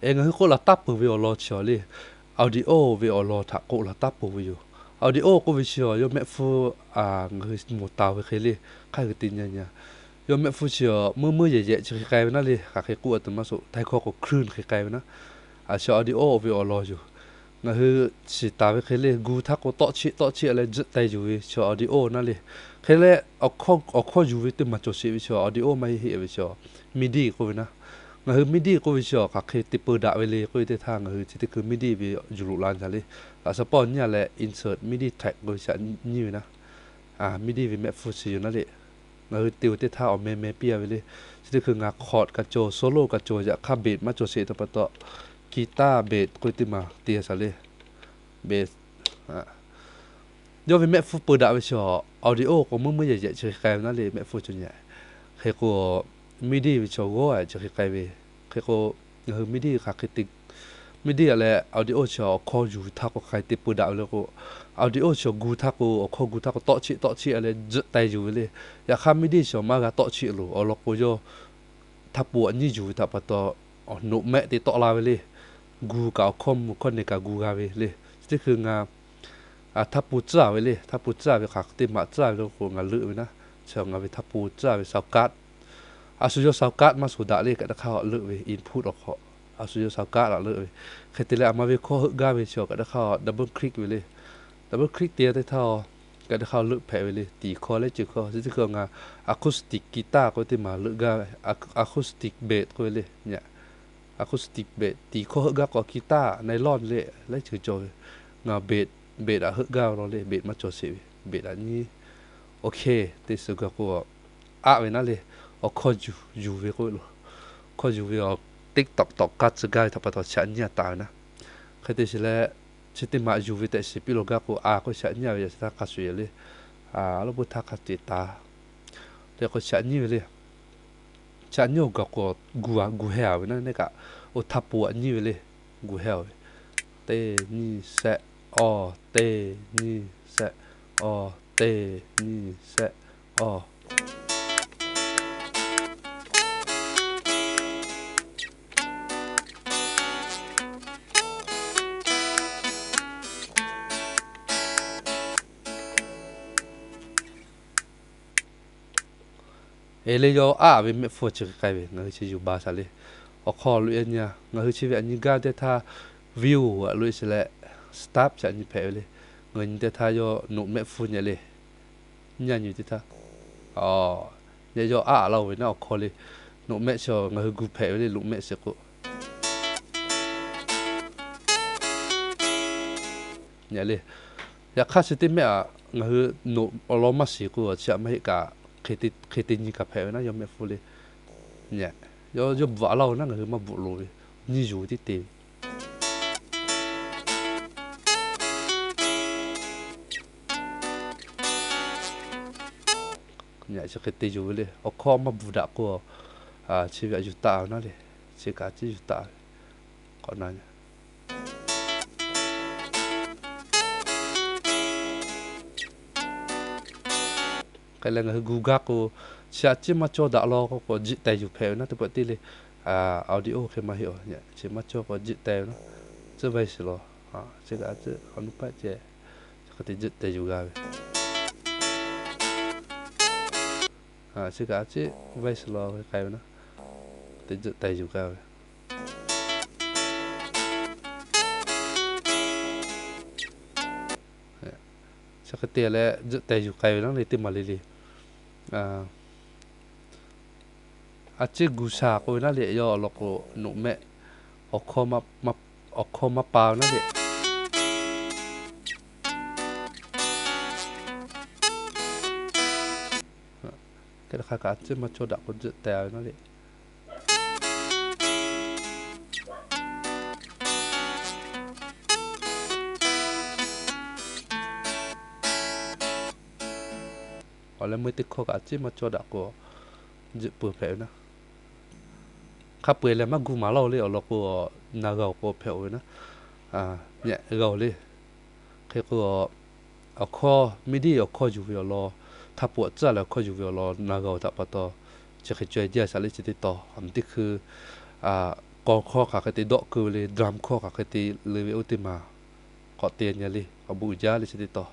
Eˬ, ngaˬ hui k'oˆ laˬ taˉ peuˬ ve awˬ lawn chi awˬ le, audio ve awˬ lawn htaꞈ k'oˆ laˬ taˉ peuˬ ve yoˬ. Audio k'oˆ ve chi awˬ yawˇ mehˆ hpfuhˇ ngaˬ hui mawˬ taˍ ve hk'e le, hk'aˇ hui te nyi nyi. Yawˇ mehˆ hpfuhˇ chi awˬ meuˇ meuˇ yehˬ yehˬ chi hk'e k'ai ve naˉ le, hk'aˬ hk'e k'oˆ a tuˬ maˇ suh, htaiˍ hkawˇ k'o คลื่น hk'e k'ai ve naˉ. A, chi audio ve awˬ lawn yoˬ. Ngaˬ hui shiˍ taˍ ve hk'e le, gu htaˇ k'o tawˆ cheˆ tawˆ cheˆ leh tzuhꞈ teh yuˬ ve chi audio naˉ le. Hk'e leh, awˬ hkawˇ yuˬ ve teˇ maˬ cawˬ sheˍ ve chi audio maˇ heˆ heˆ ve chi MIDI k'oˆ ve naˉ. Ngaˬ hui MIDI k'oˆ ve chi awˬ hk'aˬ hk'e te peu daꞈ ve le k'oˆ ve teˇ htaˇ, ngaˬ hui chi teˇ hkui MIDI ve yuˬ loꞈ la jaˇ le. Laꞈ shaˍ pawˆ nyiˇ a leh insert MIDI track k'oˆ ve chi nyiˇ ve naˉ. MIDI ve mehˆ hpfuhˇ chi yoˬ naˉ le. Ngaˬ hui te-o teˇ htaˇ awˬ meh meh piˇ a ve le. Chi teˇ hkui ngaˬ chord kaꞈ cawˬ, solo kaꞈ cawˬ, yaꞈ hk'aˇ bass maˇ cawˬ sheˍ htaꞈ pa taw, guitar bass k'oˆ ve teˇ maˬ te a shaˍ le. Bass. Yawˇ ve mehˆ hpfuhˇ peu daꞈ ve chi awˬ audio k'o meuˇ meuˇ yehˬ yehˬ chi hk'e k'ai ve naˉ le, mehˆ hpfuhˇ cawˬ nyi. Hk'e k'o, MIDI ve chi awˬ g'awˇ a chi hk'e k'ai ve. Hk'e k'o, ngaˬ hui MIDI hk'aˬ hk'e te MIDI a leh audio chi awˬ hkawˇ yuˬ ve htaˇ k'o hk'aˬ hk'e te peu daꞈ ve le k'o, audio chi awˬ gu htaˇ k'o, awˬ hkawˇ gu htaˇ k'o tawˆ cheˆ tawˆ cheˆ a leh tzuhꞈ teh yuˬ ve le. Yaꞈ hk'aˇ MIDI chi awˬ maˇ g'a tawˆ cheˆ loˬ. Awˬ lawn k'o, yawˇ htaˇ po aꞈ nyiˇ yuˬ ve htaꞈ pa taw, awˬ noꞈ mehˆ te tawˆ la ve le. Gu kaꞈ awˬ hkawˇ mvuh hkawˇ nehˬ kaꞈ gu g'a ve le. Chi teˇ hkui ngaˬ htaˇ po tcuhˉ a ve le. Htaˇ po tcuhˉ a ve hk'aˬ hk'e te maꞈ tcuhˉ a ve le k'o, ngaˬ leuˆ ve naˉ. Chi ngaˬ ve htaˇ po tcuhˉ a ve sound card. A shu yawˇ sound card maˇ shuˍ daꞈ le, kaꞈ teˇ hk'aˇ leuˆ ve input awˬ hk'aw, a shu yawˇ sound card laꞈ leuˆ ve. Hk'e te leh, aˬ ma ve hkawˇ heuˆ gaˇ ve chi awˬ kaꞈ teˇ hk'aˇ double click ve le. Double click te teˇ htaˇ, kaꞈ teˇ hk'aˇ leuˆ hpehꞈ ve le. Tiˍ hkawˇ leh ceuˬ hkawˇ chi teˇ hkui ngaˬ acoustic guitar k'oˆ ve teˇ maˬ leuˆ gaˇ ve, acoustic bass k'oˆ ve le. Acoustic bass tiˍ hkawˇ heuˆ gaˇ k'o guitar, nylon le, laiˉ ceuˬ cawˬ ve. Ngaˬ bass, bass aꞈ heuˆ gaˇ ve law le, bass maˇ cawˬ sheˍ ve, bass aꞈ nyiˇ. Ok, te suh gaˬ k'o, aˆ ve naˉ le, awˬ hkawˇ yuˬ, yuˬ ve k'oˆ ve lo. Hkawˇ yuˬ ve awˬ TikTok tawꞈ kaˇ tcuh gaˇ ve htaꞈ pa taw chi aꞈ nyiˇ a taˍ ve naˉ. Hk'e te shiˍ leh, chi teˇ maꞈ yuˬ ve tehꞈ shiˍ piˇ law gaˇ k'o, a k'oˆ chi aꞈ nyiˇ a ve yaꞈ chi htaˇ hk'a shuˍ yehˬ le. A, a laˇ pui htaˇ hk'a ceꞈ taˍ. Te k'o chi aꞈ nyiˇ ve le. Chi aꞈ nyiˇ awˬ gaˬ k'o, gu a, gu heh a ve naˉ, neˇ kaꞈ, oˇ htaˇ po aꞈ nyiˇ ve le. Gu heh a ve. Teˇ nyiˇ shehˆ, awˬ, teˇ nyiˇ shehˆ, awˬ, teˇ nyiˇ shehˆ, awˬ. Eˬ le, yawˇ aˆ ve mehˆ hpfuhˇ chi hk'e k'ai ve, ngaˬ hui chi yuˬ ba shaˍ le. Awˬ hk'aw loꞈ e nyi a, ngaˬ hui chi ve aꞈ nyi gaˇ teˇ htaˇ, view aꞈ loꞈ e shiˍ leh, stop chi aꞈ nyi hpehꞈ ve le. Ngaˬ hui nyi teˇ htaˇ yawˇ noꞈ mehˆ hpfuhˇ nyi le. Nyi a nyi teˇ htaˇ, a, nyi yawˇ aˆ laˇ-oˬ ve naˉ awˬ hk'aw le. Noꞈ mehˆ chi ngaˬ hui gu hpehꞈ ve le, noꞈ mehˆ shiˍ k'o. Nyi le. Yaꞈ hk'aˇ chi teˇ mehˆ aꞈ ngaˬ hui noꞈ awˬ lawn maˇ shiˍ k'o, chi aꞈ maˇ heˆ kaꞈ, hk'e te nyi kaꞈ hpehꞈ ve naˉ yawˇ mehˆ hpfuhˇ le. Nyi, yawˇ bvuhꞈ laˇ-oˬ naˉ ngaˬ hui maˇ bvuhꞈ loˍ ve, nyi yuˬ ve tiˉ te ve. Nyi chi hk'e te yuˬ ve le, awˬ hkawˇ maˇ bvuhꞈ daꞈ k'o, chi ve aꞈ yuˬ taˆ ve naˉ le, chi kaꞈ a ciˉ yuˬ taˆ ve, k'awꞈ na nyi. Hk'e leh ngaˬ hui gu gaˇ k'o, chi aꞈ ciˉ maˇ cawˇ daꞈ law k'o, k'awꞈ jiˆ teh yuˬ hpehꞈ ve naˉ teˇ pawˆ tiˉ le. Audio hk'e maˇ heˆ-oˬ, chi maˇ cawˇ k'o jiˆ teh ve naˉ. Tcuhˉ ve shiˍ law, chi kaꞈ a ciˉ awˬ nuˇ paˆ ceh, chi hk'e te jiˆ teh yuˬ g'a ve. Chi kaꞈ a ciˉ ve shiˍ law hk'e k'ai ve naˉ, te jiˆ teh yuˬ g'a ve. Chi hk'e te leh jiˆ teh yuˬ k'ai ve naˉ le teˇ maˬ le le. A ciˉ gu sha k'oˆ ve naˉ le, yawˇ awˬ lawn k'o, noꞈ mehˆ awˬ hkawˇ maˇ pa ve naˉ le. Hk'e te hk'a kaꞈ a ciˉ maˇ cawˇ daꞈ k'o jiˆ teh ve naˉ le. Awˬ leh meuˇ teˇ hkawˇ kaꞈ a ciˉ maˇ cawˇ daꞈ k'o, jiˆ peuˬ hpehꞈ ve naˉ. Hk'a peu-eˬ leh maˇ gu maˍ laˇ-oˬ le, awˬ lawn k'o, na g'a-oˬ k'o hpehꞈ-oˬ ve naˉ. Nyi g'a-oˬ le. Hk'e k'o, awˬ hkawˇ MIDI awˬ hkawˇ yuˬ ve awˬ lawn, htaˇ po aꞈ tcuhˉ leh awˬ hkawˇ yuˬ ve awˬ lawn na g'a-oˬ htaꞈ pa taw, chi hk'e caweh jaˇ shaˍ le chi teˇ taw, aˬ miˍ teˇ hkui, a, kawˬ hkawˇ hk'aˬ hk'e te dawˆ keu ve le, drum hkawˇ hk'aˬ hk'e te le ve oˇ teˇ maˬ k'awꞈ te nyi le, k'awꞈ bon uiˍ jaˇ le chi teˇ taw.